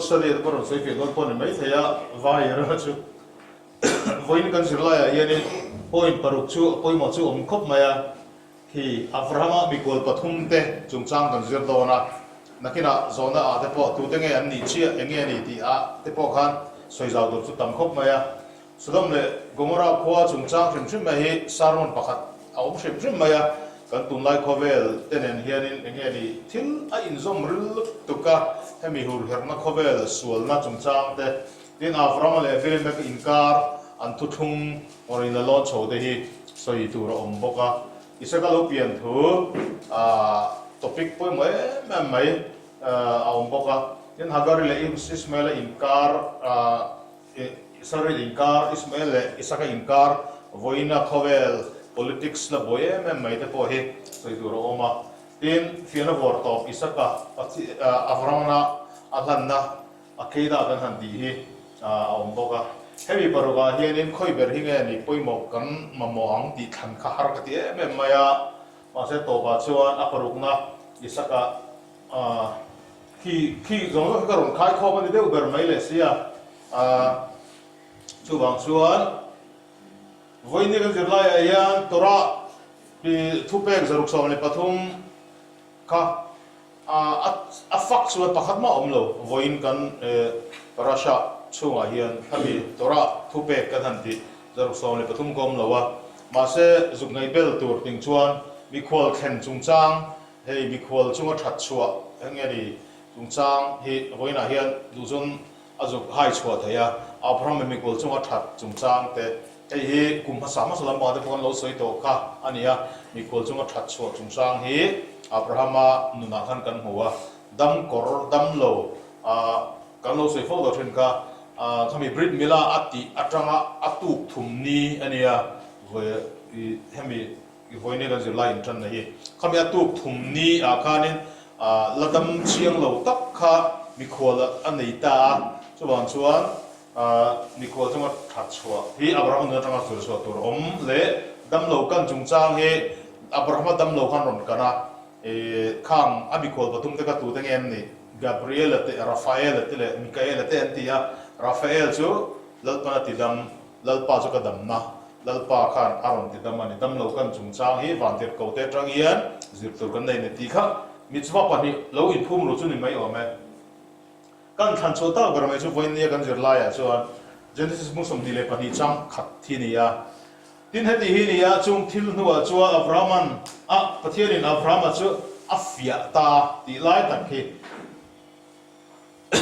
Study ah te pawh rawn sawi fiah dawn pawh a ni maithei a, vai erawh chu vawiin kan zirlaiah hianin point paruk chu a pawimawh chu a awm khawp mai a. Khi Abrahama mikual pathum te chungchang kan zir dawn a, nakinah zawhna ah te pawh tute nge an nih chiah, eng nge a ni tih ah te pawh khan sawi zau tur chu tam khawp mai a. Sodom leh Gomorrah khua chungchang hrim hrim mai hi sermon pakhat a awm hrim hrim mai a, kan tunlai khawvel te nen hianin eng nge ni thil a inzawm ril lutuk a, hemi hurherhna khawvel sualna chungchang te, tin Abrahama leh Abimelek inkar an thuthlung Awrin la lawn chho te hi sawi tur a awm bawk a, Isaka lo pian thu topic pawimawh em em mai a awm bawk a. Tin, Hagari leh Ismaela inkar, Israel inkar, Ismael leh Isaka inkar vawiina khawvel politics la buai em em mai te pawh hi sawi tur a awm a. Tin, fiahna vawr tawp Isaka Avrahama a hlanna A keida kan han tih hi a awm bawk a. Hemi parukah hianin khawi ber hi nge ni pawimawh kan mamawh ang tih thlan kha har ka ti em em mai a. Mahse tawpah chuan a parukna Isaka khi khi zawng zawng hi ka rawn khai khawm a ni deuh ber mai leh sia. Chuvang chuan vawiin kan zirlaiah hian Torah thupek 173 kha A fak chuan pakhat mah a awm lo. Vawiin kan Russia chhungah hian khami Torah thupek kan han tih 173 ka awm lo a. Mahse, zuk ngaih bel tur ting chuan mikhual thlen chungchang, hei mikhual chunga that chhuah eng nge ni chungchang hi vawiinah hian duh chuan a zuk hai chhuah thei a. Abraham leh mikhual chunga that chungchang te Hei hi kum hmasa hmasa lam pangah te pawh kan lo sawi tawh kha a ni a, mikhual chunga that chhuah chungchang hi Abrahama nunah khan kan hmu a, dam kawr dam lo kan lo sawi fo tawh thin kha, khami Brit Mila a tih atanga a tuk thum ni a nia, vawi hemi vawiin kan zirlai intanna hi, khami a tuk thum ni ah khanin la dam chiang lo tak kha mikhual a nei ta a, chuvang chuan Mikhual chunga that chhuah hi Abrahama nun atanga zir chhuah tur awm leh damlo kan chungchang hi Abrahama damlo khan rawn kan a, khang a mikhual pathum te kha tute nge an nih? Gabriela te, Rafaela te leh Mikaela te an ti a, Rafael chu Lalpan a tidam, Lalpa chu ka damna, Lalpa khan a rawn tidam a ni, damlo kan chungchang hi vantirhkoh te atang hian zir tur kan nei a ni tih kha mitzvah pahnih lo inphum ru chu ni mai awm e. Kan thlan chhuah tak ber mai chu vawinia kan zirlaiah chuan Genesis hmung 22 chang khat hi ni a. Tin, heti hi ni a, chung thil hnuah chuan Abrahama'n a Pathianin Abrahama chu a fiah ta tih lai tak hi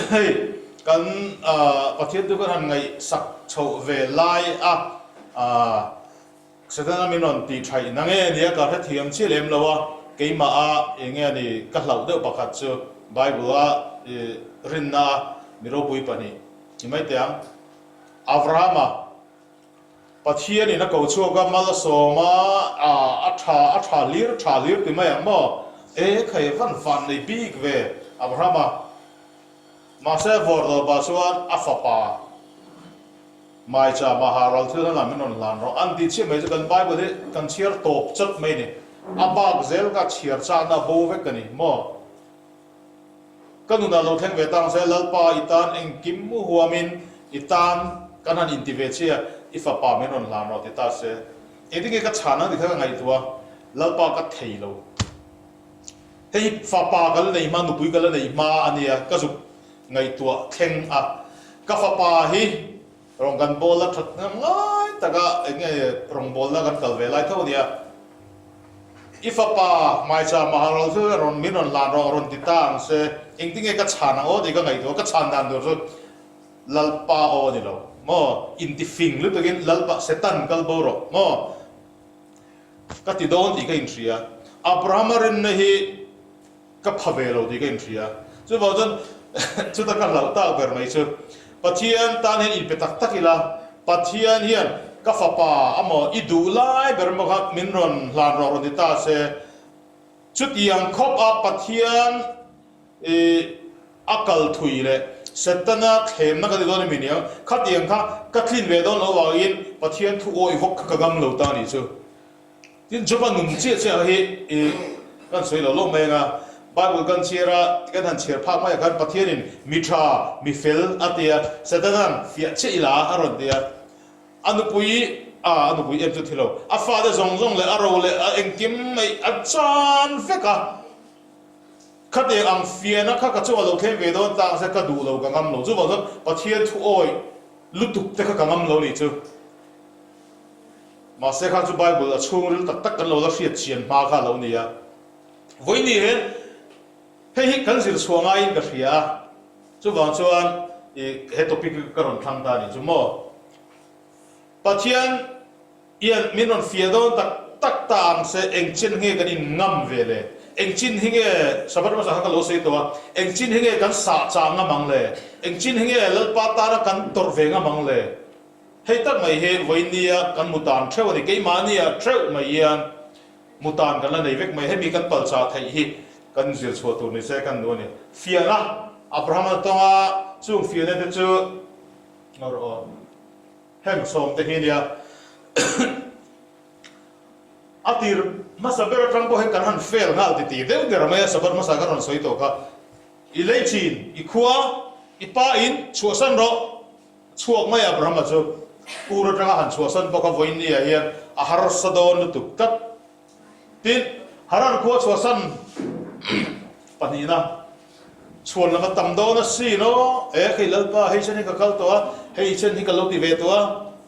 hei kan Pathian chu kan han ngaihsak chhoh ve lai a. Setana min rawn tih thaih na nge nia ka hrethiam chiah lem lo a, keimah a eng nge ni ka hlauh deuh pakhat chu Bible a rinna a mi ropui pahnih ni mai teh ang. Avrahama Pathian in a ko chhuak a, mal a sawm a, a tha a tha hlir tha hlir ti mai ang maw? E khai van van nei bik ve Abrahama. Mahse vawrdawpah chuan a fapa. Maicha Maharal thil hlan ah min rawn hlan rawh an tih chiah mai chu kan Bible hi kan chhiar tawp chawt mai ni. A bak zel ka chhiar chakna a bo vek a ni maw? Ka nunah lo thleng ve tang se Lalpa i tan engkim mu huamin i tan kan han inti ve chiah i fapa min rawn hlan rawh ti ta se engtin nge ka chhan ang tih kha ka ngaihtuah a Lalpa ka thei lo. Hei fapa ka la nei hma nupui ka la nei hma a nia ka zuk ngaihtuah thleng a, ka fapa hi rawn kan bawl a that hnem ngai tak a, eng nge rawngbawlna kan kal ve lai tho a nia, i fapa hmaicha Maharal chu rawn min rawn hlan rawh rawn ti ta ang se, engtin nge ka chhan ang aw tih ka ngaihtuah, ka chhan dan tur chu Lalpa aw a ni lo maw, intifing lutukin Lalpa Setan kal bo rawh maw ka ti dawn tih ka inhria, Abrahama rinna hi Ka pha ve lo tih ka inhria. Chuvang chuan chuta ka hlauh tak ber mai chu Pathian tan hian inpe tak tak ila, Pathian hian ka fapa amaw i duh lai ber maw kha min rawn hlan rawh rawn ti ta se, chutiang khawp a Pathian i a kal thui leh Setana thlemna ka ti dawn emi niang, khatiang kha ka tlin ve dawn lo avangin Pathian thu awih vawk kha ka ngam lo ta anih chu. Tin, Joba nun chiah chiah hi i kan sawi lo lo mai ang a. Bible kan chhiar a, kan han chhiar phak maiah khan Pathianin mi tha, mi fel a ti a, Setana'n fiah chiah ila a rawn ti a. A nupui, a, a nupui em chu thi lo, a fate zawng zawng leh a ro leh a engkim mai a chan vek a. Khatiang ang fiahna kha ka chungah lo thleng ve dawn ta ang se ka duh lo, ka ngam lo. Chuvang chuan Pathian thu awih lutuk te kha ka ngam lo nih chu. Mahse kha chu Bible a chhungril tak tak kan lo la hriat chian hma kha a lo ni a. Vawiin hian hei hi kan zir chhuah ngaiin ka hria a, chuvang chuan i he topic hi ka rawn thlang ta a nih chu maw. Pathian hian min rawn fiah dawn tak tak ta ang se eng chin nge kan in ngam ve le? Eng chin hi nge Sabbath hmasa kha ka lo sawi tawh a, eng chin hi nge kan sah chah ngam ang le? Eng chin hi nge Lalpa tana kan tawrh ve ngam ang le? Hei tak mai hi vawiin nia kan mutan theuh a ni, keimahnia theuh mai hian Mutan kan la nei vek mai, hemi kan pal chah theih hi kan zir chhuah tur ni se kan duh a ni. Fiahna, Abraham a tawng a, chung fiahna te chu ngaw rawh aw, heng sawm te hi nia. A tir hmasa ber atang pawh hian kan han fail nghal ti ti deuh der mai a, Sabbath hmasa kan rawn sawi tawh kha. I lei thin, i khua, i pa in chhuahsan rawh. Chhuak mai Abrahama chu Ur atanga han chhuahsan bawk a vawiinniah hian a harsa dawn lutuk tlat. Tin, Haran khua chhuahsan pahnihna chhuan lam a tam dawn a sin aw, e khei Lalpa hei chen hi ka kal tawh a, hei chen hi ka lo ti ve tawh a,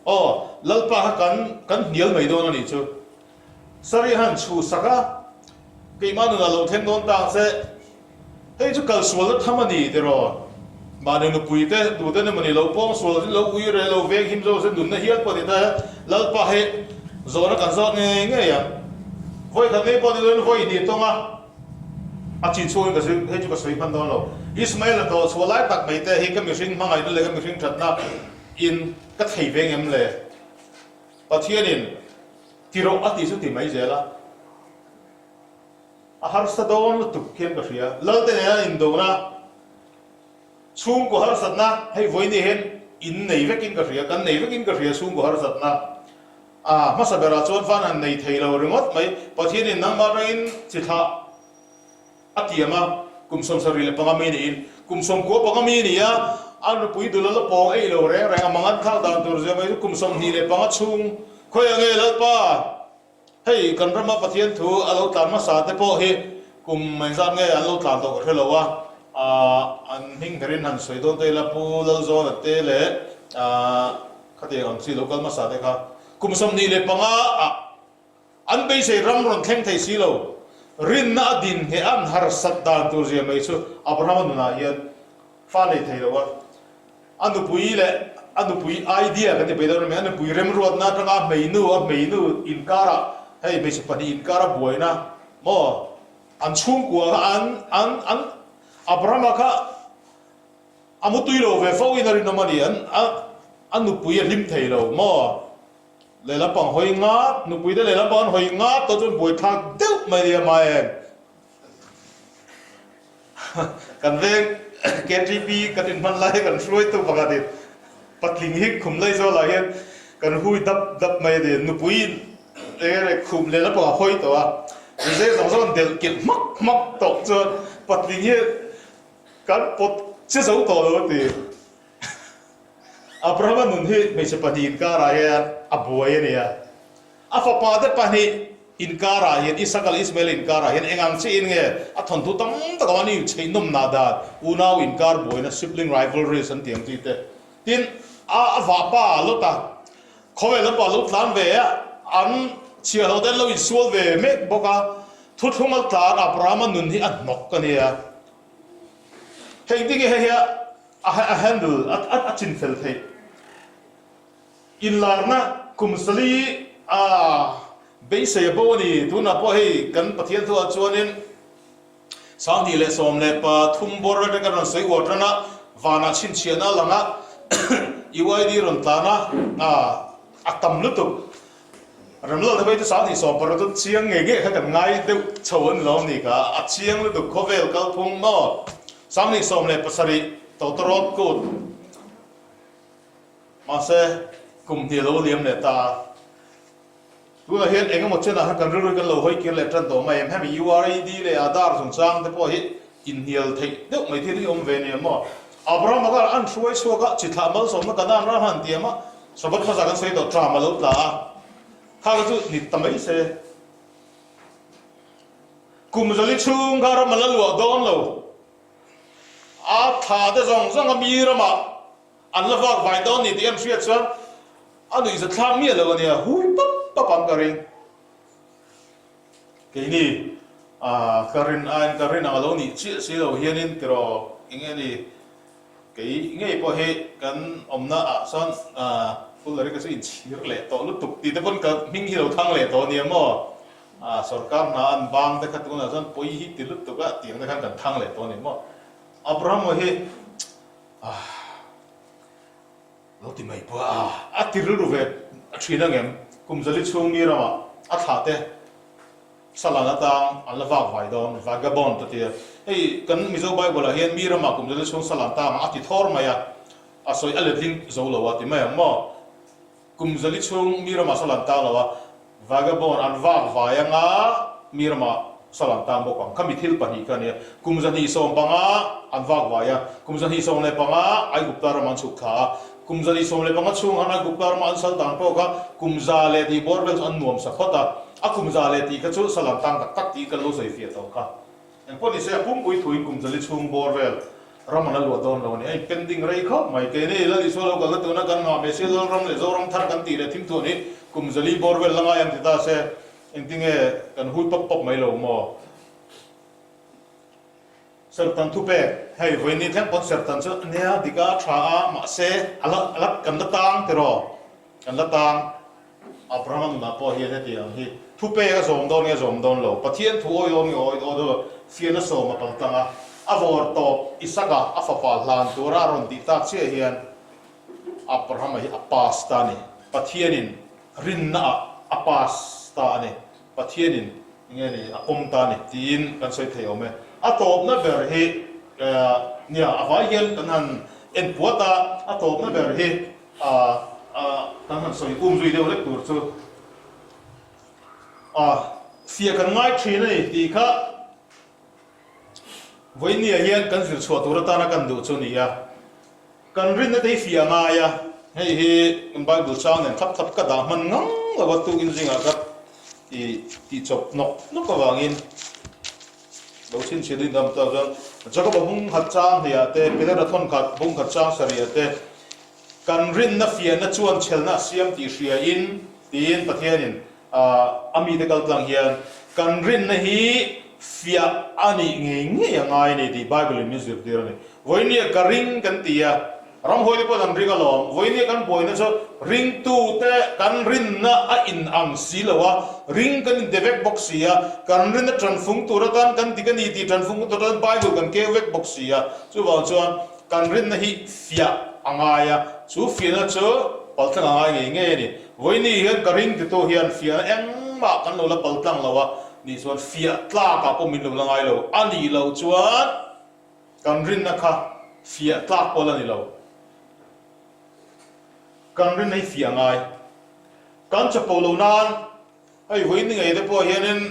aw Lalpa kha kan kan hnial mai dawn a nih chu. Sari han chhuhsak a, keimah nunah lo thleng dawn ta ang che. Hei chu kal sualna tham a ni tiraw? Mahni nupui te, tute emaw ni lo pawng sual lo ui reh lo veng him zo se nunna hial pawh ni ta e. Lalpa hei zawhna kan zawt ngei ngei ang. Vawi khat ngei pawh ni loin vawi hnih tawng a, a chin chhungin ka sawi, hei chu ka sawi hman dawn lo. Ismael a tawh chhuah lai tak mai te hi ka mihring hmangaihna leh ka mihring thatna in ka thei ve ngem le? Pathianin ti rawh a tih chu ti mai zel a. A harsa dawn lutuk khian ka hria. Lalte nena indona, chhungkaw harsatna, hei vawiin hian in nei vekin ka hria, kan nei vekin ka hria chhungkaw harsatna. A hmasa berah chuan fan han nei thei lo ringawt mai. Pathianin nangmah atangin chi thlah a tiam a, kum 75 mi niin kum 95 mi ni a, a nupui dul a la pawng eih lo reng reng a, mangan thlak dan tur zia mai chu kum 25 chhung khawiah nge Lalpa? Hei kan rama Pathian thu a lo tlan hmasa te pawh hi kum engzat nge an lo tlan tawh ka hre lo a, an hming berin han sawi dawn ta ila Pu Lalzawna te leh khatiang ang chi lo kal hmasa te kha kum 25 ah an beisei ram rawn thleng thei si lo, rinna a din ngheh an harsat dan tur zia mai chu Abrahama nunah hian fa nei thei lo a. A nupui leh a nupui idea kan ti pei dawn a mi, a nupui remruatna atanga a hmeinu, a hmeinu inkarah hei hmeichhe pahnih inkara buaina maw an chhungkua kha an an an Abrahama kha a mutui lo ve fo in a rinawm a ni, an a a nupui a hlim thei lo maw lehlam pang hawi ngat nupui te lehlam pang an hawi ngat tawh chuan buaithlak deuh mai a nia mai. Kan veng KTP kan inhman lai kan hruaitu pakhatin patling hi khum lai zawlah hian kan hui dap dap mai a ni. Nupui eng emaw khum leh lampang a hawi tawh a, rizai zawng zawng an delh kilh hmak hmak tawh chuan patling hi kan pawt che zo tawh lo a ti. Abrahama nun hi hmeichhe pahnih inkarah hian a buai a ni a. A fapa te pahnih inkarah hian, Isaka leh Ismaela inkarah hian eng ang chiahin nge a thawnthu tam tak awm a ni, chheihnawmna dan, unau inkar buaina, sibling rivalries an tih ang chi te. Tin, a a vahpa Lota khawvel lamah lo tlan ve a, an chhiahhlawh te an lo insual ve mek bawk a, thuthlung a tlan Abrahama nun hi a hnawk a nia. Hei engtin nge hei hi a handle, a chinfel theih? Inlarna kum sali a beisei a bo a ni. Tunah pawh hei kan Pathian thuah chuanin 2013 bawr atanga kan rawn sawi uar tan a, vanah chhinchhiahna a lang a, UID rawn tlan a, a tam lutuk. Remlal te phei chu 2016 chu chiang ngei ngei kha kan ngai deuh chho a ni lo ni kha, a chiang lutuk khawvel kalphung maw 2017 Tawtawrawt kut. Mahse, kum hnih a lo liam leh ta a. Tunah hian eng emaw chenah khan kan rilru hi kan lo hawi kir leh tan tawh mai em? Hemi URED leh Aadhaar chungchang te pawh hi inhnial theih deuh mai thil hi awm ve nia maw? Abraham-a khan an hruai chhuak a, chi thlah malsawmna Kanaan ram han tiam a, Sabbath hmasa kan sawi tawh ṭam a lo tla a, kha kha chu ni ta mai se. Kum zali chhung kha ram a la luah dawn lo. A thla te zawng zawng a mi ramah an la vak vai dawn ni tih an hriat chuan a nuihza thlak miah lo a nia, hui pap pap ang ka ring. Keini ka rin aiin ka rin ang a lo nih chiah si lo hianin tiraw eng nge ni kei ngei pawh hi kan awmna ah chuan Fullari ka chu inchhir leh tawh lutuk tih te pawn ka hming hi lo thang leh tawh a nia maw. A sorkar hna an bang te kha tunah chuan pawi hi ti lutuk a tiang te khan kan thang leh tawh a ni maw? Abraham-a hi ah lo ti mai pawh a a ti rilru ve a thin ang em? Kum zali chhung mi ramah a thlah te salan atang an la vak vai dawn, vagabond a ti a. Hei kan Mizo Bible ah hian mi ramah kum zali chhung salan tang a ti thawr mai a, a sawi a letling zo lo a ti mai ang maw? Kum zali chhung mi ramah saw lan tang lo a, vagabond an vak vai anga mi ramah saw lan tang bawk ang. Khami thil pahnih kha a nia. Kum 215 an vak vai a, kum 215 Aigupta ramah an chhuk thla a. Kum 215 chhung han Aigupta ramah an sal dan pawh kha kum za leh tih bawr vel chu an nuam sa phawt a. A kum za leh tih kha chu saw lan tang tak tak tiin kan lo sawi fiah tawh kha. Engpawh ni se, a pumpui thuin kum zali chhung bawr vel ram an la luah dawn lo a ni. A in pending rei khawp mai. Keini Lal Isua lo kalna tuna kan nghah Messiah Lalram leh Zoram thar kan tih leh thimthuan hi kum zali bawr vel la ngai ang ti ta se, engtinge kan hui pawp pawp mai lo maw? Serhtan thupek, hei vawiin thleng pawn serhtan chu nia dik a, tha a, mahse a la a la kan la tang tiraw? Kan la tang. Abrahama nunah pawh hian heti ang hi thupek a zawm dawn nge zawm dawn lo, Pathian thu awi dawn nge awi dawn lo, fiahna sawm a pal tlang a, a vawr tawp Isaka a fapa hlan tura a rawn tih tak chiah hian Abrahama hi a pass ta a ni. Pathianin rinna ah a pass ta a ni. Pathianin nge ni a pawm ta a ni tiin kan sawi thei awm e. A tawpna ber hi nia a vai hian kan han en puat a, a tawpna ber hi A kan han sawi um zui deuh lek tur chu a fiah kan ngai thin a ni tih kha vawinia hian kan zir chhuah tur atana kan duh chu a ni a. Kan rinna te hi fiah a ngai a, hei hi kan Bible chang nen thlap thlap ka dah hman ngang lo a, tukin zingah ka tih tihchawp nawk nawk avangin lo chhinchhiah duhin dam ta chuan Jakob-a bung khat chang hniah te, Petera thawn khat bung khat chang sarih te, Kan rinna fiahna chuan chhelna a siam tih hriain, tiin Pathianin a mite kal tlang hian kan rinna hi fiah a nih ngei ngei a ngai a ni tih Bible-in min zirtir a ni. Vawinia ka ring kan ti a, ramhuaite pawhin an ring alawm. Vawinia kan buaina chu ringtute kan rinna a inang si lo a, ring kan inte vek bawk si a, kan rinna tanfung tur atan kan dik a ni tih tanfung tur atan Bible kan keu vek bawk si a. Chuvang chuan Kan rinna hi fiah a ngai a, chu fiahna chu paltlang a ngai ngei ngei a ni. Vawiini hian ka ring titu hian fiahna engmah kan lo la paltlang lo a nih chuan fiah tlakah pawh min lo la ngai lo a nih loh chuan kan rinna kha fiah tlak pawh la ni lo. Kan rinna hi fiah a ngai. Kan chapo lo nan Hei vawiin ni ngei te pawh hianin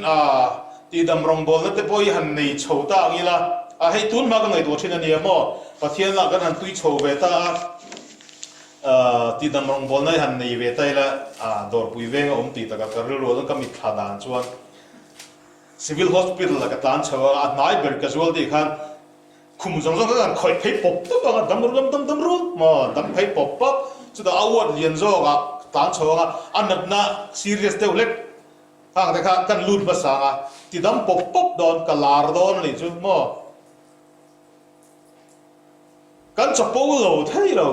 tihdam rawngbawlna te pawh hi han nei chho ta ang ila, a hei tun hma ka ngaihtuah thin a nia maw, Pathian lah kan han tui chho ve ta a, tihdam rawngbawlna hi han nei ve ta ila, dawrpui veng a awm tih takah ka rilru a ka mitthla dan chuan Civil Hospital ah ka tlan chho a, a hnai ber casualty khan Khum zawng zawng kha kan khawih phei pawp pawp ang a, dam ru dam dam dam ru maw, dam phei pawp pawp, chutah a uat lian zawk ah tlan chho ang a, a natna serious deuh hlek khang te kha kan lut hmasa ang a, ti dam pawp pawp dawn, ka lar dawn a nih chu maw. Kan chapo lo thei lo,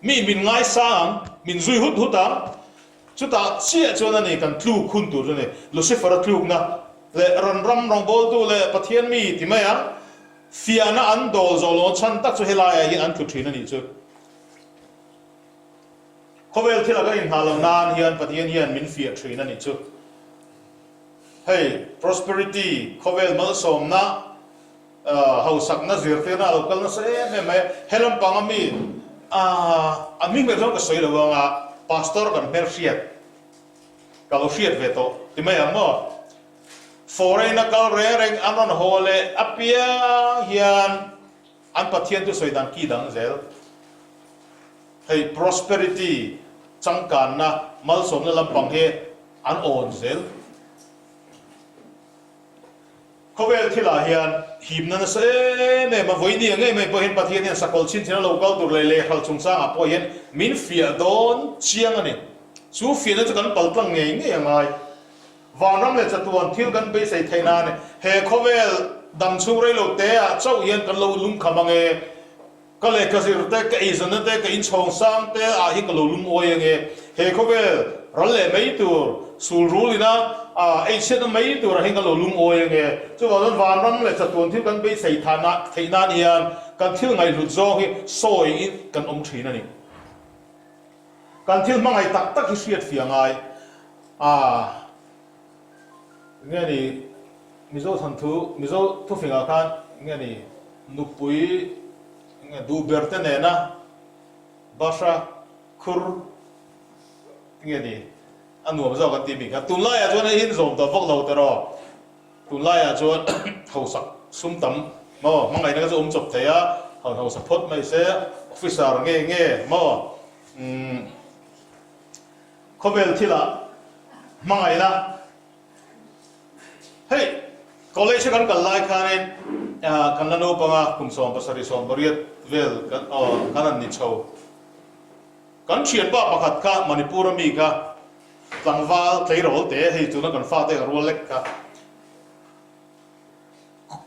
mi min ngaisang ang, min zui hut hut ang, chutah chiah chuan a ni kan tluk hun tur chu a ni, Lucifer-a tlukna leh rawn ram rawngbawltu leh Pathian mi ti mai ang, fiahna an dawl zawh lo chhan tak chu helaiah hian an tlu thin a nih chu. Khawvel thila kan inhah loh nan hian Pathian hian min fiah thin a nih chu. Hei prosperity, khawvel malsawmna, Hausakna zirtirna a lo kal nasa em em mai a, he lampang a mi a hming ber chuan ka sawi lo ang a, Pastor kan hmelhriat. Ka lo hriat ve tawh ti mai ang maw? Foreign a kal reng reng an rawn haw leh apiang hian an Pathian chu sawi dan ki dang zel. Hei prosperity, changkanna, malsawmna lampang hi an awn zel. Khawvel thilah hian himna nasa em em a, vawiini ang em em pawh hian Pathian hian sakawlh chhinchhin a lo kal tur leh lehral chungchangah pawh hian min fiah dawn chiang a ni. Chu fiahna chu kan paltlang ngei ngei a ngai. Vanram leh chatuan thil kan beisei theih nan he khawvel dam chhung rei lo te ah chauh hian kan lo lungkham ang e. Ka lehkha zir te, ka eizawnna te, ka inchhawng sang te ah hi ka lo lungawi ange. He khawvel ral leh mai tur, sul rul ina eichhiatna mai tur ah hian ka lo lungawi ange. Chuvang chuan vanram leh chatuan thil kan beisei theih nan hian kan thil ngaihhlut zawng hi sawi in kan awm thin a ni. Kan thil hmangaih tak tak hi hriat fiah ngai a. Nge ni Mizo thanthu, Mizo thufingah khan nge ni nupui nge duh ber te nena bahra khur nge ni a nuam zawk an tih bik kha. Tunlaiah chuan hei hi zawm tawh vak lo teraw. Tunlaiah chuan hausak sum tam maw hmangaihna kha chu awm chawp thei a, han hausa phawt mai se officer nge nge maw umm. Khawvel thilah hmangaihna hei college a kan kal lai khanin kan la naupang a kum 70 80 vel kan aw kan han ni chho. Kan thianpa pakhat kha Manipur a mi kha tlangval tleirawl te hei tuna kan fate ang rual lek kha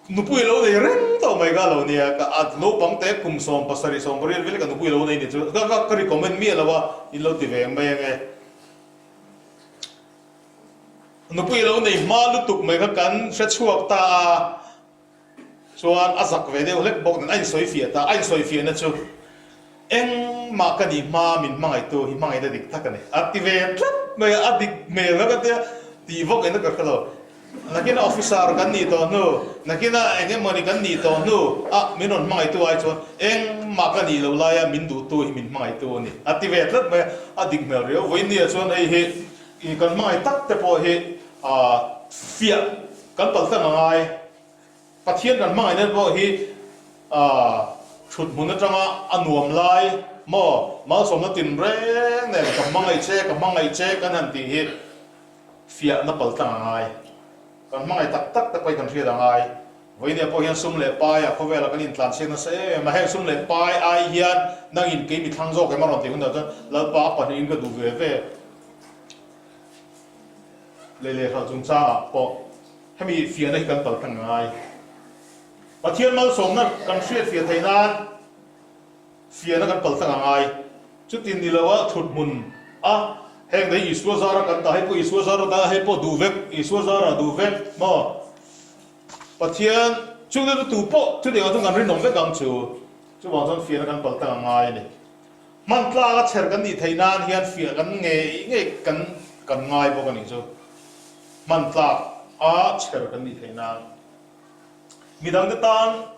Nupui lo nei reng tawh mai ka lo nia, ka a naupang te kum 70 80 vel ka nupui lo nei ni chu ka ka ka recommend miah lo a, in lo ti ve ang mai ange. Nupui lo nei hma lutuk mai kha kan hre chhuak ta a, chuan a zak ve deuh hlek bawk nen a insawi fiah ta, a insawi fiahna chu engmah ka nih hma min hmangaihtu hi hmangaihna dik tak a ni a ti ve tlat mai a, a dik hmel kha ka tia tih vawk ina ka hre lo. Nakina officer kan nih tawh hnu, nakina eng emawni kan nih tawh hnu a min rawn hmangaihtu ai chuan engmah ka nih loh laia min duhtu hi min hmangaihtu a ni a ti ve tlat mai a, a dik hmel riau. Vawiinniah chuan hei hi kan hmangaih tak te pawh hi fiah kan paltlang a ngai. Pathian kan hmangaihna pawh hi thut hmun atanga a nuam lai maw malsawmna tinreng nen ka hmangaih che, ka hmangaih che kan han tih hi Fiahna paltlang a ngai. Kan hmangaih tak tak te pawhin kan hriat a ngai. Vawinia pawh hian sum leh pai ah khawvelah kan intlanchhiat nasa em em a, heng sum leh pai ai hian nangin kei mi thlang zawk em a rawn tih hunah chuan Lalpa a pahnihin ka duh ve ve lei leh hralh chungchangah pawh hemi fiahna hi kan paltlang a ngai. Pathian malsawmna kan hriatfiah theih nan. Fiahna kan paltlang a ngai. Chutin ni lo a thut hmun a, heng nei Isua zara kan dah, hei pawh Isua zara dah, hei pawh duh vek, Isua zara duh vek maw? Pathian chungte chu tu pawh chutiangah chuan kan rinawm vek ang chu. Chuvang chuan fiahna kan paltlang a ngai a ni. Hman tlak a chher kan nih theih nan hian fiah kan ngei ngei kan kan ngai bawk a nih chu. Hman tlak a chher kan nih theih nan. Midangte tan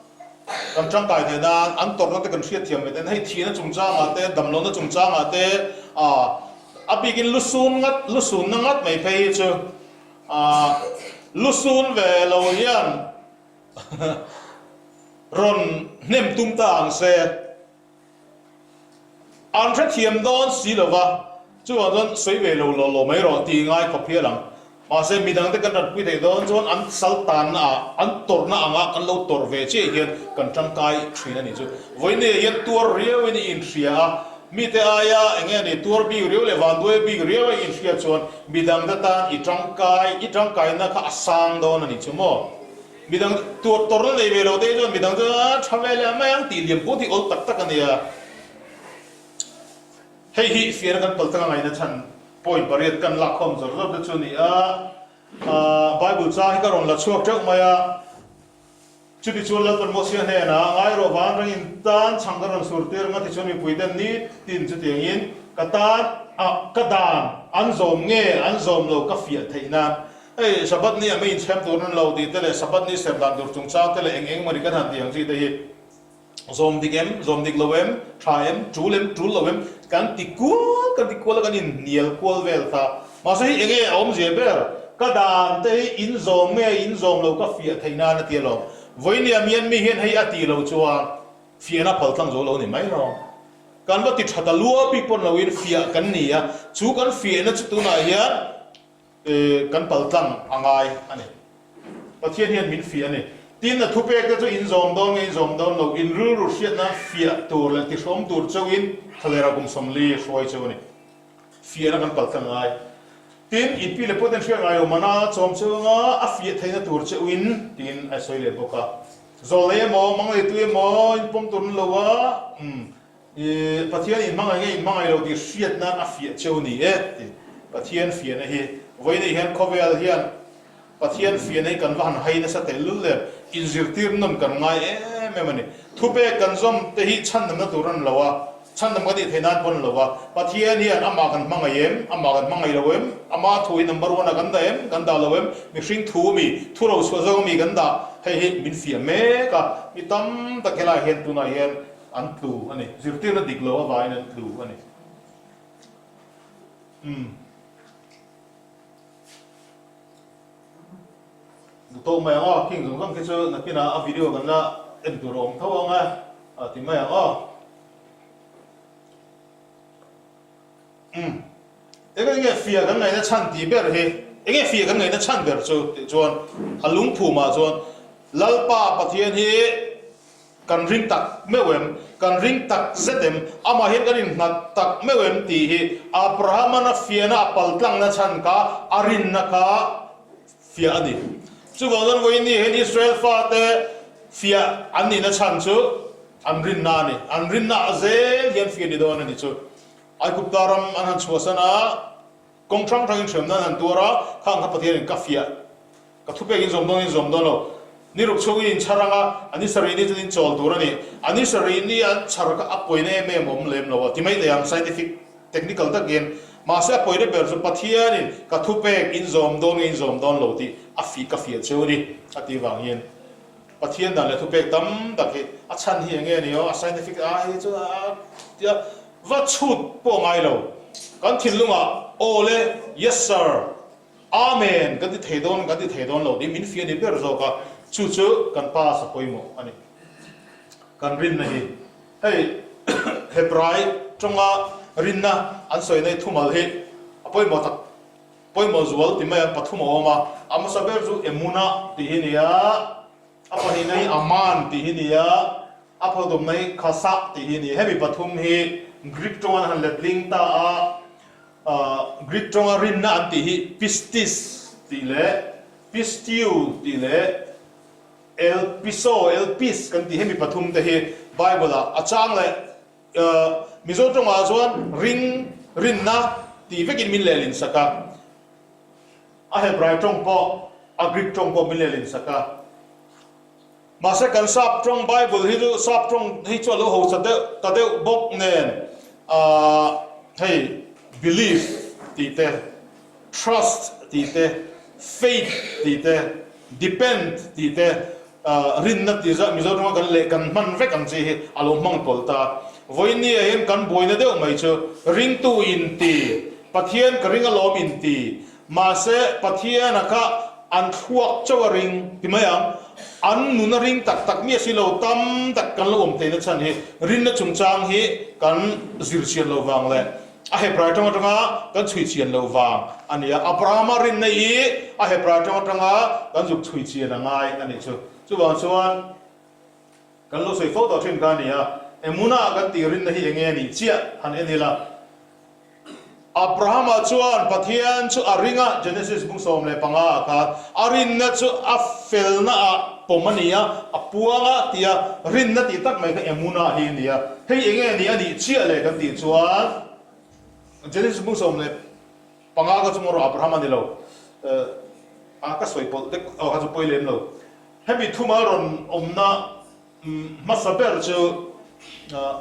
kan tangkai theih nan an tawrhna te kan hriatthiam ve ten hei thihna chungchangah te damlohna chungchangah te a bikin lusun ngat lusunna ngat mai phei hi chu lusun ve lo hian rawn hnem tum ta ang se. An hrethiam dawn si lo va, chuvang chuan sawi ve lo law law mai rawh tih ngai khawp hial ang. Mahse, midangte kan ratpui theih dawn chuan an sal tanna ah, an tawrhna anga kan lo tawrh ve chiah hian kan tangkai thin a nih chu. Vawinia hian tuar riauin i inhria a, mite aia eng nge ni tuar bik riau leh vanduai bik riau a i inhriat chuan midangte tan i tangkai, i tangkaina kha a sang dawn a nih chu maw? Midang tuar tawrhna nei ve lo te chuan midang chu a tha ve leh mai ang tih liam pawh hi awl tak tak a nia. Hei hi fiahna kan pal tanga ngaihna chhan point pariat kan lakkhawm zawr zawr te chu a ni a. Bible chang hi ka rawn la chhuak teuh mai a. Chuti chuan Lalpan Mosia hnenah, Ngai rawh vanrangin tan chhang ka rawn sur tir anga tichuan mipuiten nitin chutiangin ka tan a ka dan an zawm nge an zawm lo ka fiah theih nan Hei Sabbath ni a mi inchhem tur an lo tih te leh Sabbath ni serh dan tur chungchang te leh eng eng mawni kan han tih ang chi te hi zawm dik em, zawm dik lo em, tha em, tul em, tul lo em kan ti kual kan ti kual a kan inhnial kual vel kha. Mahse hi enge a awmzia ber? Ka dan te hi in zawm nge in zawm lo ka fiah theih nan a ti alawm. Vawinia mian mi hian hei a tih loh chuan fiahna phal tlang zo lo ni mai lo. Kan va ti tha ta lua bik pawn loin fiah kan ni a, chu kan fiahna chu tunah hian kan pal tlang a ngai a ni. Pathian hian min fiah a ni. Tin, a thupek te chu in zawm dawn nge in zawm dawn lo, in rilru hriatna fiah tur leh tihrawm tur chauhin thlalera kum 40 hruai cheu a ni. Fiahna kan pal tlang ngai. Tin, in pi leh pawh ten hriat ngai lo mana chawm cheu anga a fiah theihna tur cheuhin tiin a sawi leh bawk a. Zawlnei emaw, manglei emaw in pawm tur an lo a, umm. I Pathian in hmangaih nge in hmangaih lo tih hriat nan a fiah cheu ni e tih Pathian fiahna hi vawiin hian khawvel hian Pathian fiahna hi kan va han hai nasa tehlul em inzirtir nawn kan ngai em em a ni. Thupek kan zawm te hi chhandamna tur a ni lo a, chhandam kan tih theih nan pawh a ni lo a, Pathian hian amah kan hmangaih em, amah kan hmangaih lo em, ama thu hi number one ah kan dah em, kan dah lo em, mihring thu ami, thu rochhuah zawng ami kan dah, hei hi min fiah mek a, mi tam tak helaiah hian tunah hian An tlu a ni. Zirtirna dik lo avangin an tlu a ni. Umm. Duhtawk mai ang aw, khing zawng zawng khi chu nakinah a video kan la en tur a awm tho ang e, a ti mai ang aw. Umm. Eng enge fiah kan ngaihna chhan tih ber hi, enge fiah kan ngaihna chhan ber chu tih chuan a lungphumah chuan Lalpa Pathian hi Kan ring tak meuh em? Kan ring tak zet em? Amah hian kan innghat tak meuh em tih hi Abraham-an a fiahna a paltlangna chhan kha a rinna kha fiah a ni. Chuvang chuan vawiin ni hian Israel fate fiah an nihna chhan chu an rinna a ni. An rinna ah zel hian fiah ni dawn a ni chu. Aigupta ram an han chhuahsan a, kawng hrang hrangin hremna an han tuar a, khang kha Pathianin ka fiah Ka thupek in zawm dawn in zawm dawn lo. Ni ruk chhungin in chhar ang a, a ni sarih ni chuan in chawl tur a ni. A ni sarih ni an chhar kha a pawina em em awm lem lo a ti mai thei ang, scientific, technical takin. Mahse a pawina ber chu Pathianin ka thupek in zawm dawn nge in zawm dawn lo tih a fih ka fiah cheu a ni a tih vang hian Pathian dan leh thupek tam tak hi a chhan hi eng nge ni aw, a scientific a hi chu a tia va chhut pawh a ngai lo. Kan thinlungah aw le, yes sir, Amen! Kan ti thei dawn, kan ti thei dawn lo tih min fiah ni ber zawk a, chu chu kan pass a pawimawh a ni. Kan rinna hi hei Hebrai tawnga rinna an sawi nei thumal hi a pawimawh tak, pawimawh zual ti mai a, pathum a awm a, a hmasa ber chu Emunah tih hi ni a, a pahnihna hi Aman tih hi ni a, a phawdawmna hi Khasah tih hi a ni. Hemi pathum hi Greek tawnga an han letling ta a, Greek tawnga rinna an tih hi pistis tih leh pisteu tih leh elpiso, elpis kan tih hemi pathum te hi Bible ah a chang leh Mizo tawngah chuan ring, rinna tih vekin min lehlin sak a, a Hebrai tawng pawh a Greek tawng pawh min lehlin sak a. Mahse kan sap tawng Bible hi chu sap tawng hi chu a lo hausa deuh ta deuh bawk nen ahh hei belief tih te, trust tih te, faith tih te, depend tih te ahh rinna tih zah Mizo tawnga kan leh kan hman vek ang chi hi a lo hmang tawlh ta. Vawinia hian kan buaina deuh mai chu ringtu inti, Pathian ka ring alawm inti, Mahse, Pathiana kha an thluak chauh a ring ti mai ang. An nun a ring tak tak miah si lo, tam tak kan lo awm theihna chhan hi rinna chungchang hi kan zir chian lo vang leh a Hebrai tawng atanga kan chhui chian lo vang a ni a. Abrahama rinna hi a Hebrai tawng atanga kan zuk chhui chian a ngai a nih chu. Chuvang chuan kan lo sawi fo tawh thin kha a ni a, Emuna kan tih rinna hi enge a nih chiah han en ila. Abrahama chuan Pathian chu a ring a, Genesis bung 15 ah khan a rinna chu a felna ah pawm a ni a, a puang a tia rinna tih tak mai kha Emuna hi a ni a. Hei enge ni a nih chiah le kan tih chuan Genesis bung 15 ka chunga rawh Abraham a ni lo a ka sawi pawlh dek aw kha chu pawi lem lo. Hemi thuma rawn awmna Hmasa ber chu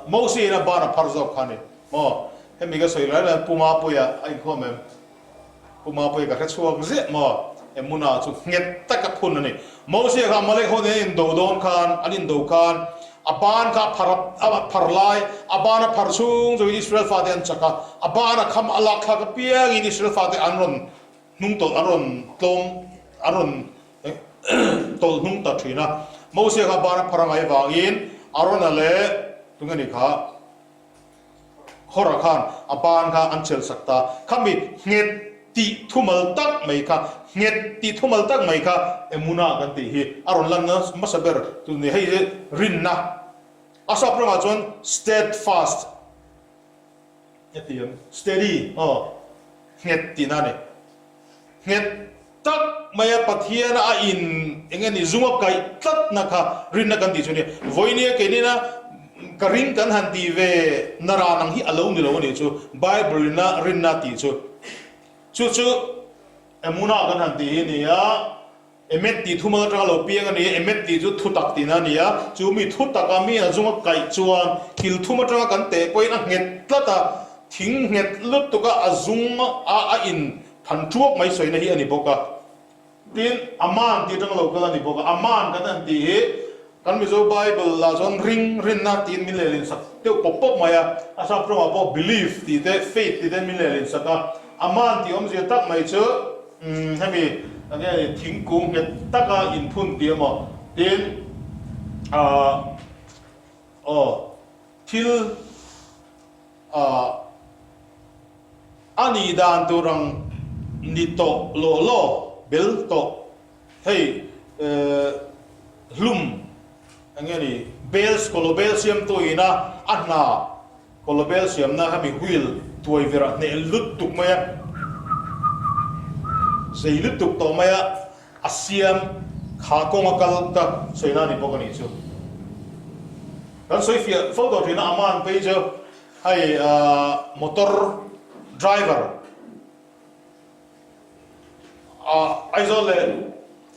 Moses in a ban a phar zawk kha a ni maw? Hemi ka sawi lai lai Pu Mapuia a inkhawm em? Pu Mapuia ka hre chhuak ziah maw? Emuna chu nghet taka phun a ni. Moses kha Amalek ho nen an indo dawn khan, an indo khan. A ban kha a phar a phar lai, a ban a phar chhung chuin Israel fate an chak a, a ban a kham a lak thlak apiangin Israel fate an rawn hnung tawlh an rawn tlawm an rawn tawlh hnung ta thin a. Mosia kha a ban a phar a ngaih avangin Arona leh tunge ni kha Hora khan a ban kha an chelh sak ta. Khami nghet tih thumal tak mai kha, nghet tih thumal tak mai kha Emuna kan tih hi a rawn lan hmasa ber tu ni. Hei hi rinna a sap rawngah chuan steadfast a ti ang, steady aw, nghet tihna a ni. Nghet tak maia Pathiana a in eng nge ni zunga kaih tlatna kha rinna kan tih chu a ni. Vawinia keinina ka ring kan han tih ve na ran ang hi a lo ni lo a nih chu Bible ina rinna tih chu. Chu chu Emuna kan han tih hi a ni a, Emet tih thumal atanga lo piang a ni a, Emet tih chu thutak tihna a ni a, chu mi thutaka mi a zunga kaih chuan kil thum atanga kan teh pawhin a nghet tlat a, thing nghet lutuk a a zung a a in Than ṭuak mai sawina hi a ni bawk a, tin, Aman tih aṭang lo kal a ni bawk a, Aman kan han tih hi kan Mizo Bible ah chuan ring, rinna tiin min lehlin sak deuh pawp pawp mai a, a sap ṭawngah pawh belief tih te, faith tih te min lehlin sak a, Aman tih awmzia tak mai chu umm hemi eng nge ni thingkung nghet taka inphun tih emaw tin ah aw thil ah A nih dan tur ang ni tawh law law bel tawh hei hlum eng nge ni bel kawlaw bel siamtu ina a hna kawlaw bel siamna hemi wheel tuai verah hneh lutuk mai a zei lutuk tawh mai a a siam kha kawnga kal ka sawina ni bawk a nih chu kan sawi fiah fo tawh thin a aman phei chu Hei motor driver Aizawl leh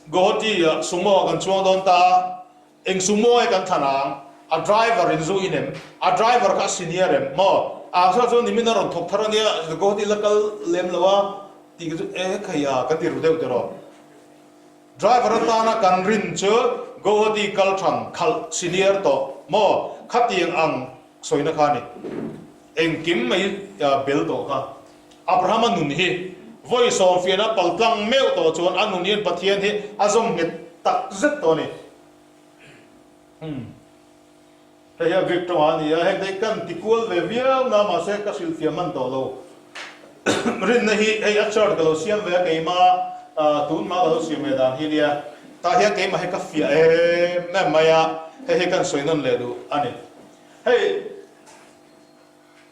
Guwahati ah sumo ah kan chuang dawn ta a, eng sumo nge kan thlan ang? A driver in zu in em? A driver kha a senior em? Maw? A hriat chuan nimin a rawn thawk thar ania, Guwahati la kal lem lo a tih chu e khei a kan ti ru deuh tiraw. Driver atana kan rin chu Guwahati kal than khalh senior tawh maw? Khatiang ang Sawina kha a ni. Engkim mai bel tawh kha. Abrahama nun hi vawi sawmfiahna paltlang meuh tawh chuan a nun hian Pathian hi a zawm nghet tak zet tawh a ni. Umm. Hei hi a Greek tawngah a ni a, heng te hi kan ti kual ve viau na mahse ka hrilhfiah hman tawh lo. Rinna hi hei a chart ka lo siam ve a keima tun hma ka lo siam ve dan hi nia. Tah hian keimah hi ka fiah em em mai a, hei hi kan sawi nawn leh duh a ni. Hei,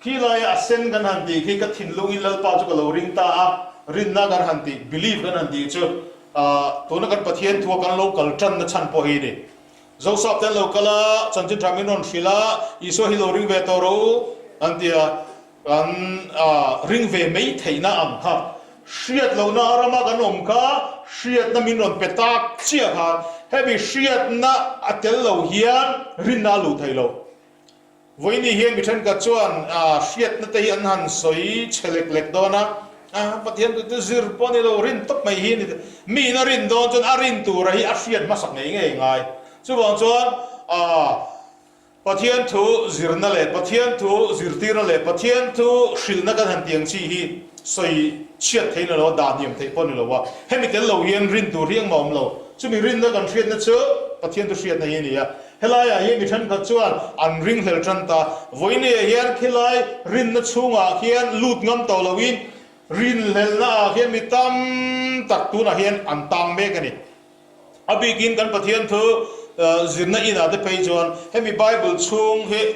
khi laia a sen kan han tih khi ka thinlungin Lalpa chu ka lo ring ta a, rinna kan han tih, believe kan han tih chu tuna kan Pathian thua kan lo kal tanna chhan pawh hi a ni. Zosap te an lo kal a, chanchin tha min rawn hrilh a, Isua hi lo ring ve tawh rawh u an ti a, kan ring ve mai theihna ang kha hriat lohna rama kan awm kha hriatna min rawn pe tak chiah khan hemi hriatna a tel lo hian rinna a luh thei lo. Vawiini hian mi thenkhat chuan hriatna te hi an han sawi chhe lek lek dawn a, Pathian tu chu zir pawh a ni lo, rin tawp mai hi a ni. Miin a rin dawn chuan a rin tura hi a hriat hmasak ngei ngei ngai. Chuvang chuan Pathian thu zirna leh Pathian thu zirtirna leh Pathian thu hrilhna kan han ti ang chi hi sawi chhiat theih ni lo a, dah hniam theih pawh ni lo a. Hemi tel lo hian rin tur hi engmah awm lo. Chumi rinna kan hriatna chu Pathian thu hriatna hi a ni a. Helaiah hian mi thenkhat chuan an ringhlel tan ta. Vawinia hian khilai rinna chhungah khian lut ngam tawh loin rinhlelna ah khian mi tam tak tunah hian an tang mek a ni. A bikin kan Pathian thu zirna inah te phei chuan hemi Bible chhung hi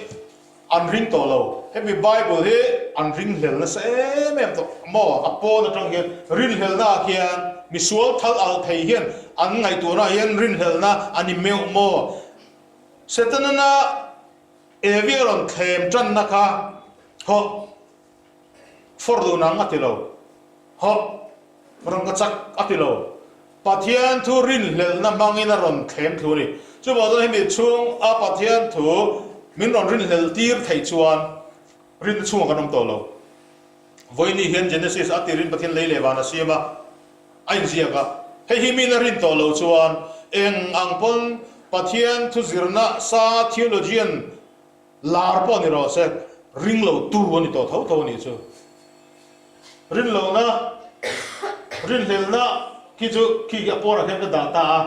an ring tawh lo, hemi Bible hi an ringhlel nasa em em tawh maw? A pawn atang hian rinhlelna ah khian misual thal alh thei hian an ngaihtuahna ah hian rinhlelna a ni meuh maw? Setana Evi a rawn thlem tanna kha hawh fawr dun ang a ti lo. Hawh, rawn ka chak a ti lo. Pathian thu rinhlelhna hmangin a rawn thlem thu a ni. Chuvang chuan hemi chhung a Pathian thu min rawn rinhlelh tir theih chuan rinna chhungah kan awm tawh lo. Vawiini hian Genesis a tirin Pathian lei leh van a siam a, a inziak a. Hei hi min a rin tawh lo chuan eng ang pawn. Pathian thu zirna sa theologian lar pawh ni rawh se, ring lo tu a ni tawh tho tho a nih chu. Rinlohna, rinhlelhna khi chu khi khi a pawnah khian ka dah ta a,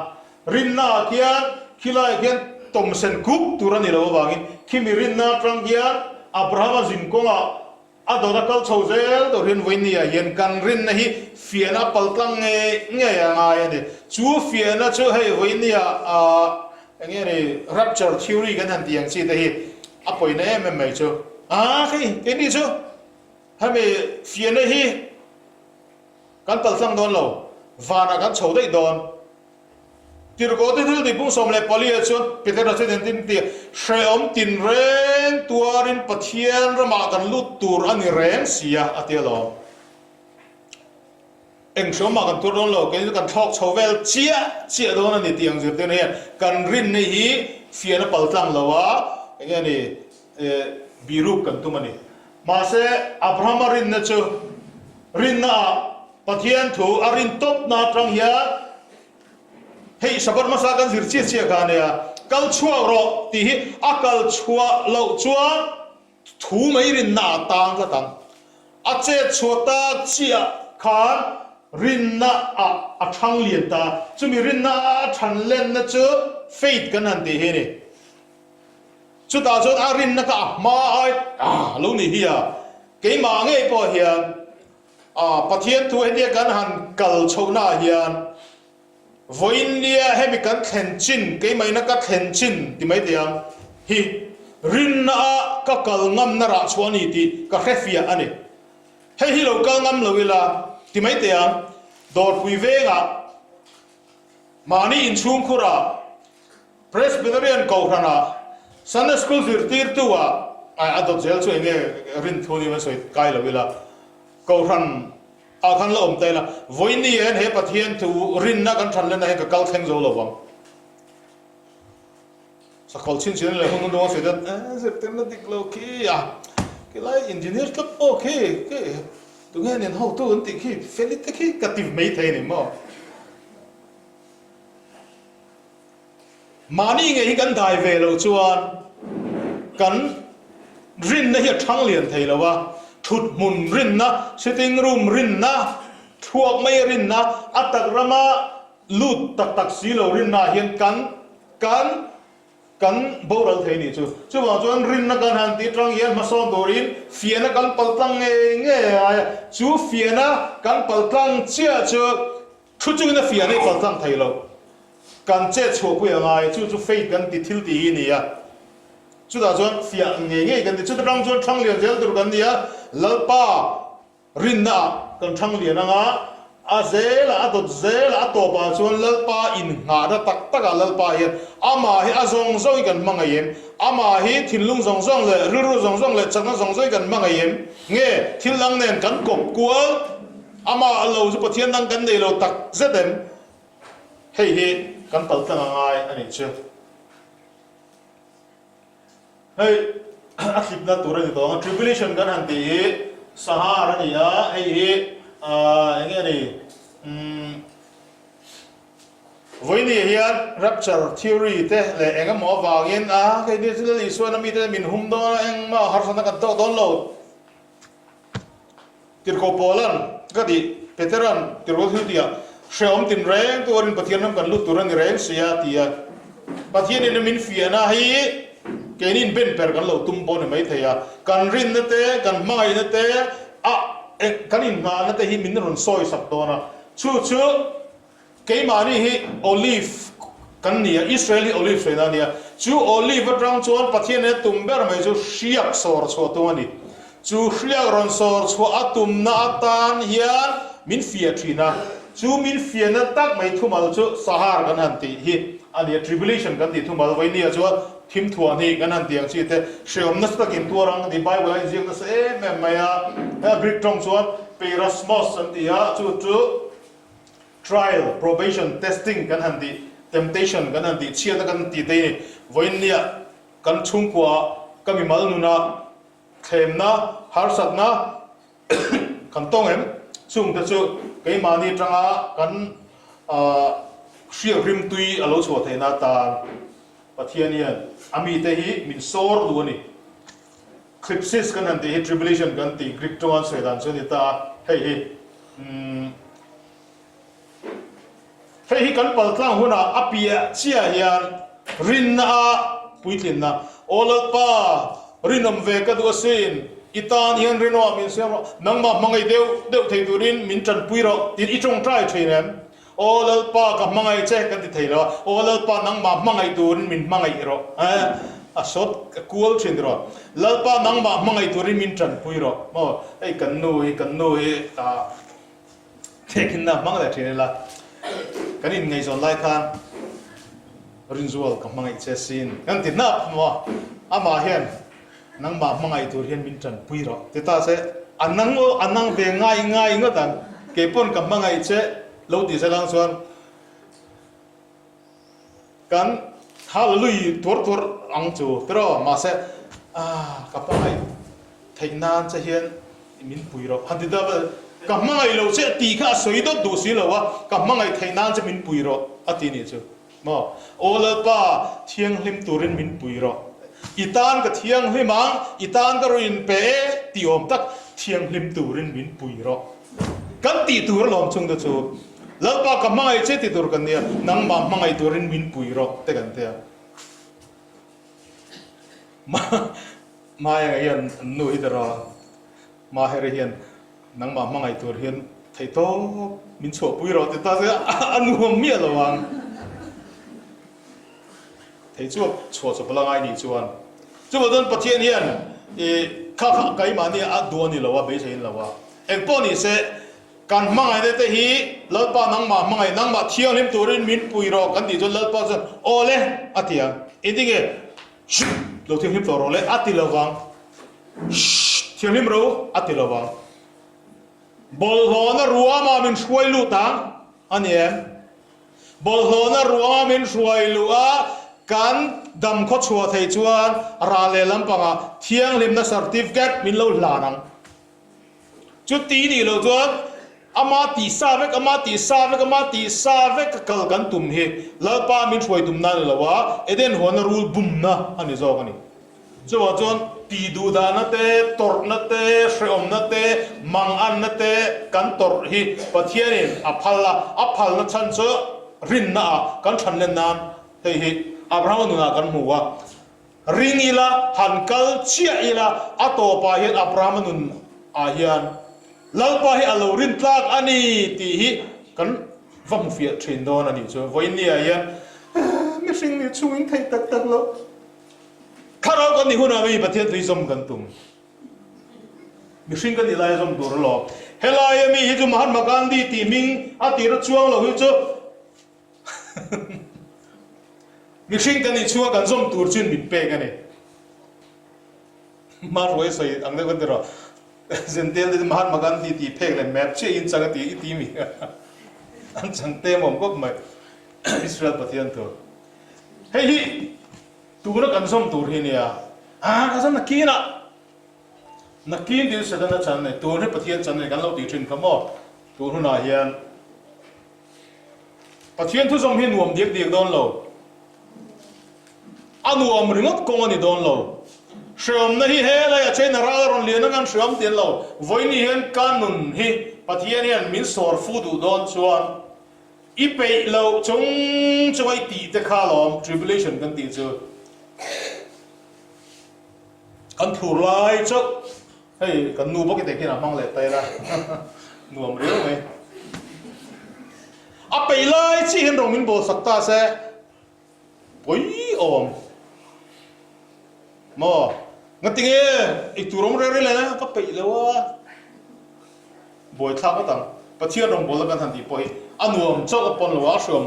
rinnaah khian khilaiah khian tawmsen kuk tur a ni lo avangin khimi rinna atang hian Abrahama zinkawngah A dawt a kal chho zel tur hian vawinia hian kan rinna hi fiahna a pal tlang ngei ngei a ngai a ni. Chu fiahna chu hei vawinia ah eng nge ni rapture theory kan han tih ang chi te hi a pawina em em mai chu. A hei keini chu hemi fiahna hi kan pal tlang dawn lo, vanah kan chho daih dawn. Tirhkohte thil tih pung 14 ah chuan Petera chuan engtin ti a, Hrehawm tinreng tuarin Pathian ramah kan lut tur a ni reng si a, a ti alawm. Eng hrehawmah kan tuar dawn lo, keini chu kan thlawk chho vel chiah chiah dawn a ni tih ang zirtirna hian kan rinna hi fiahna paltlang lo a, eng nge ni, biruk kan tum a ni. Mahse, Abrahama rinna chu rinnaah Pathian thu a rin tawpna atang hian hei Sabbath hmasa kan zir chiah chiah kha a nia, kal chhuak rawh tih hi a kal chhuah loh chuan thu mai rinna a tang tlat ang. A chet chhuah tak chiah khan rinna ah a thang lian ta, chumi rinna a than lenna chu faith kan han tih hi a ni. Chutah chuan a rinna kha a hma ai a lo ni hi a, keimah ngei pawh hian A Pathian thu hetia kan han kal chhohnaah hian vawiinnia hemi kan thlen chin, keimahina ka thlen chin ti mai teh ang, hi rinna a ka kal ngamna rah chhuah a ni tih ka hrefiah a ni. Hei hi lo kal ngam lo ila ti mai teh ang, Dawrpui vengah mahni inchhungkhurah Presbyterian Kohhranah Sunday School zirtirtu ah ai a dawt zel chu enge rin thu ni an sawi kai lo ila Kohhran ah khan la awm ta ila vawiin hian he Pathian thu rinna kan than lenah hian ka kal thleng zo lo vang. Sakhawl chhin chhin leh hun hun ruang sawi dawn eh zirtirna dik lo khi a khilai engineer tlat pawh khi khi tunge nen hotu an tih khi Feli te khi ka ti mai thei a ni maw. Mahni ngei hi kan dai ve loh chuan kan rinna hi a thang lian thei lo a, thut hmun rinna, sitting room rinna, thluak mai rinna, a tak rama lut tak tak si lo rinna ah hian kan kan kan boral thei nih chu. Chuvang chuan rinna kan han tih tang hian hmasawn turin fiahna kan paltlang ngei ngei a ngai a, chu fiahna kan paltlang chiah chu Thu chungin a fiah nei paltlang thei lo. Kan chet chhuahpui a ngai, chu chu faith kan ti thil tih hi a ni a. Chutah chuan fiah ngei ngei kan ti. Chuta tang chuan thang lian zel tur kan ni a, Lalpa rinna ah kan thang lian ang a, a zel ah, a dawt zel ah, a tawp ah chuan Lalpa innghahna tak tak ah Lalpa hian amah hi a zawng zawng hi kan hmangaih em? Amah hi thinlung zawng zawng leh rilru zawng zawng leh chakna zawng zawng hi kan hmangaih em? Nge thil dang nen kan kawp kual? Amah lo chu Pathian dang kan nei lo tak zet em? Hei hi kan pal tlang a ngai a nih chu. Hei a thlipna tur a ni tawh ang a, tribulation kan han tih hi sahar a ni a, hei hi eng nge ni umm vawiini hian rapture theory te leh eng emaw avangin a hei ni chu Lal Isuan a mite min hum dawn a, engmah harsatna kan tawk dawn lo. Tirhkoh Paula'n ka tih, Petera'n tirhkoh thil tihah, Hrehawm tinreng tuarin Pathian ram kan lut tur a ni reng si a, ti a. Pathianin a min fiahna hi keini inben per kan lo tum pawh a ni maithei a. Kan rinna te, kan hmangaihna te, a kan innghahna te hi min rawn sawi sak dawn a. Chu chu Keimahni hi Olive kan ni a, Israel hi Olive sawi na a ni a. Chu Olive atang chuan Pathian he tum ber mai chu hriak sawr chhuah tum a ni. Chu hriak rawn sawr chhuah a tumna atan hian min fiah thin a. Chu min fiahna tak mai thumal chu Sahar kan han tih hi a ni a, Tribulation kan tih thumal vawinia chuan thim thuah hnih kan han tih ang chi te, hreawm nasa takin tuar ang tih Bible a inziak nasa em em mai a. Hei Greek tawng chuan Peirasmos an ti a, chu chu Trial, probation, testing kan han tih, temptation kan han tih, chhiatna kan tih te hi vawiinnia kan chhungkua ka mimal nuna thlemna, harsatna kan tawng em? Chungte chu keimahni atanga kan hriak rimtui a lo chhuah theihna atan. Pathian hian a mite hi min sawr duh a ni. Thlipsis kan han tih hi tribulation kan tih Greek tawnga an sawi dan chu a ni ta a, hei hi umm hei hi kan paltlang hunah a piah chiah hian rinna a puitlinna Aw Lalpa rinawm ve ka duh asin i tan hian rinawm min siam rawh nangmah hmangaih deuh deuh thei turin min tanpui rawh tiin i tawngtai thin em? Aw Lalpa ka hmangaih che kan ti thei lo a, Aw Lalpa nangmah hmangaih turin min hmangaih rawh eh a sawt a kual thin rawh. Lalpa nangmah hmangaih turin min tanpui rawh maw hei kan nu hi kan nu hi ah thekhinna hmang leh thin ila kan inngaihzawn lai khan Rinzual ka hmangaih che sin kan ti hnap maw amah hian Nangmah hmangaih tur hian min tanpui rawh ti ta se, a nang aw, a nang ve ngai ngai ngawt ang, keipawn ka hmangaih che lo ti se lang chuan kan hallelui tuar tuar ang chu tiraw, mahse ah ka hmangaih theih nan che hian min pui rawh han ti ta vel, ka hmangaih lo che tih kha a sawi dawt duh si lo a, ka hmangaih theih nan che min pui rawh a ti nih chu. Maw? Aw Lalpa, thianghlim turin min pui rawh. I tan ka thianghlim ang, i tan ka rawn inpe e tih awm tak, thianghlim turin min pui rawh. Kan tih tur alawm chung te chu, Lalpa ka hmangaih che ti tur kan nia, nangmah hmangaih turin min pui rawh te kan tia. Maenga hian an nu hi ta rawh. Maheri hian nangmah hmangaih tur hian theihtawp min chhuahpui rawh ti ta se a nuam miah lo ang. Thei chuak chhuah chawp la ngai nih chuan. Chuvang chuan Pathian hian i kha kha keimahni a duh a ni lo a, beisei a ni lo a. Engpawh ni se kan hmangaihna te hi Lalpa nangmah hmangaih, nangmah thianghlim turin min pui rawh kan tih chuan Lalpa chuan aw le a ti ang. Engtinge? Shh! Lo thianghlim tawh rawh le a ti lo vang. Shh! Thianghlim ro a ti lo vang. Bawlhhlawhna ruama min hruai lut ang a ni em? Bawlhhlawhna ruama min hruai luh a, kan dam khaw chhuah theih chuan ral leh lampangah thianghlimna certificate min lo hlan ang. Chuti nih loh chuan ama tih sa vek, ama tih sa vek, ama tih sa vek a kal kan tum hi Lalpa min hruai tumna a ni lo a, Eden huana rul bumna a ni zawk a ni. Chuvang chuan tih duhdahna te, tawrhna te, hrehawmna te, manganna te kan tawrh hi Pathianin a phal a, a phalna chhan chu rinna ah kan thanlen nan hei hi Abrahama nunah kan hmu a. Ring ila, han kal chiah ila, a tawpah hian Abrahama nun ah hian Lalpa hi a lo rin tlak a ni tih hi kan va hmu fiah thin dawn a nih chu. Vawinia hian mihring nih chungin theih tak tak lo. Thlarau kan nih hunah mi Pathian tui zawm kan tum. Mihring kan nih laia zawm tur alawm. Helaia mi hi chu Mahatma Gandhi tih hming a tira chuang lo hi chu Mihring kan inchhunga kan zawm tur chuin min pek a ni. Hmanruai sawi ang deuh kan ti rawh. Zentel te Mahatma Gandhi tih phek leh map chiah in chang a ti i ti mi an chang te mawm khawp mai Israel Pathian thu. Hei hi tuna kan zawm tur hi nia. Ah ka zawm nakinah nakin tiin Setana chan nei tun hi Pathian chan nei kan lo tih thin kha maw tun hunah hian Pathian thu zawng hi nuam diak diak dawn lo. A nuam ringawt kawng a ni dawn lo. Hreawmna hi he laiah China ral a rawn lian ang an hreawm tian lo. Vawiin hian ka nun hi Pathian hian min sawr fu duh dawn chuan i peih loh chung chunga i tih te kha alawm tribulation kan tih chu. Kan thur lai chauh. Hei kan nu bawk i teh khian a hmang leh ta ila nuam riau mai. A peih lai chiah hian rawng min bawl sak ta se pawi awm maw ngatinge ei tur awm reng reng leh ka peih lo a buaithlak ngawt ang. Pathian rawng bawl a kan han tih pawh hi a nuam chauh a pawn lo a a hriawm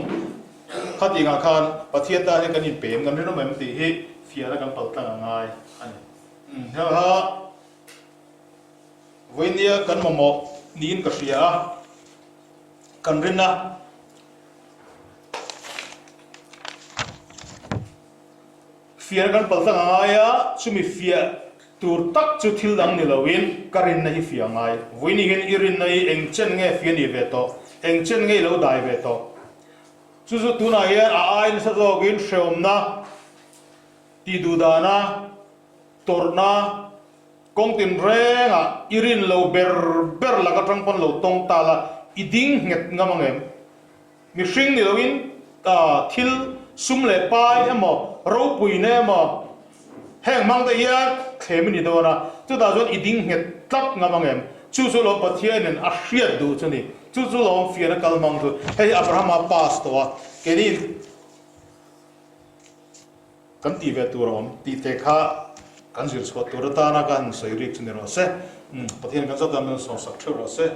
khating ah khan Pathian tan hian kan inpem kan rinawm em tih hi fiahna kan paltlang a ngai a ni. Hengha vawinia kan mamawh niin ka hria a, kan rin a. Fiahna kan paltlang a ngai a, chumi fiah tur tak chu thil dang ni loin ka rinna hi fiah a ngai. Vawiini hian i rinna hi eng chen nge fiah ni ve tawh, eng chen nge i lo dai ve tawh. Chu chu tunah hian a ai nasa zawkin hrehawmna. Tih duh dana tawrhna kawng tinrengah i rin lo ber ber laka tang pawn lo tawng ta la, i ding nghet ngam ang em? Mihring ni loin thil sum leh pai emaw, ropuina emaw heng hmang te hian thlem i ni dawn a, chutah chuan i ding nghet tlat ngam ang em? Chu chu lawm Pathianin a hriat duh chu ni. Chu chu lawm fiahna kal hmang chu. Hei hi Abrahama pass tawh a, keini kan tih ve tur a awm tih te kha kan zir chhuah tur atana ka han sawi rik chu ni rawh se. Pathian kan zat a, min sawmsak theuh rawh se.